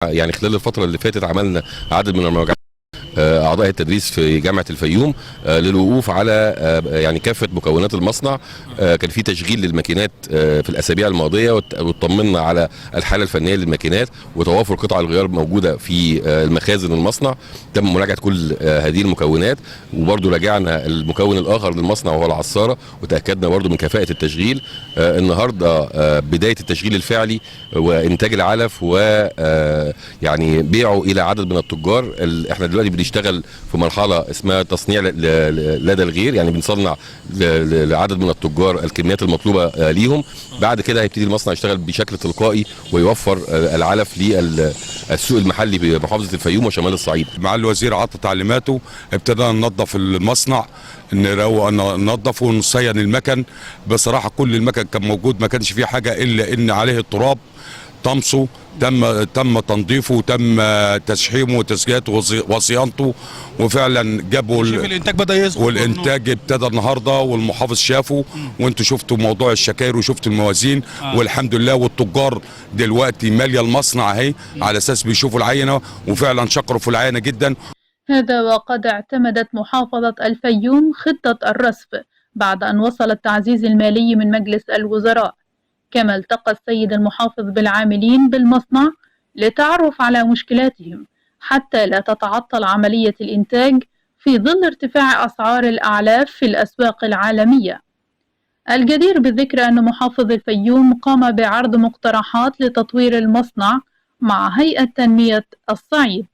يعني خلال الفترة اللي فاتت عملنا عدد من المراجعات اعضاء التدريس في جامعه الفيوم للوقوف على يعني كافة مكونات المصنع. كان في تشغيل للماكينات في الاسابيع الماضية، واطمنا على الحالة الفنية للماكينات وتوافر قطع الغيار موجودة في المخازن المصنع. تم مراجعه كل هذه المكونات، وبرضه راجعنا المكون الاخر للمصنع وهو العصاره، وتاكدنا برضه من كفاءة التشغيل. النهارده بداية التشغيل الفعلي وانتاج العلف و يعني بيعه الى عدد من التجار. احنا دلوقتي بنشتغل في مرحلة اسمها تصنيع لدى الغير، يعني بنصنع لعدد من التجار الكميات المطلوبة ليهم. بعد كده هيبتدي المصنع يشتغل بشكل تلقائي ويوفر العلف للسوق المحلي بمحافظة الفيوم وشمال الصعيد. مع الوزير عطى تعليماته، ابتدينا ننظف المصنع، نروق ننظفه ونصين المكن. بصراحة كل المكن كان موجود، ما كانش فيه حاجة الا ان عليه التراب طمسه، تم تنظيفه وتم تشحيمه وتسجياته وصيانته، وفعلا جابوا شوف الانتاج بدا يظهر، والانتاج ابتدى النهارده والمحافظ شافه، وانتوا شفتوا موضوع الشكاير وشفتوا الموازين. والحمد لله، والتجار دلوقتي ماليه المصنع اهي على اساس بيشوفوا العينة، وفعلا شكروا في العينة جدا. هذا وقد اعتمدت محافظة الفيوم خطة الرصف بعد أن وصل التعزيز المالي من مجلس الوزراء، كما التقى السيد المحافظ بالعاملين بالمصنع للتعرف على مشكلاتهم حتى لا تتعطل عملية الإنتاج في ظل ارتفاع أسعار الأعلاف في الأسواق العالمية. الجدير بالذكر أن محافظ الفيوم قام بعرض مقترحات لتطوير المصنع مع هيئة تنمية الصعيد.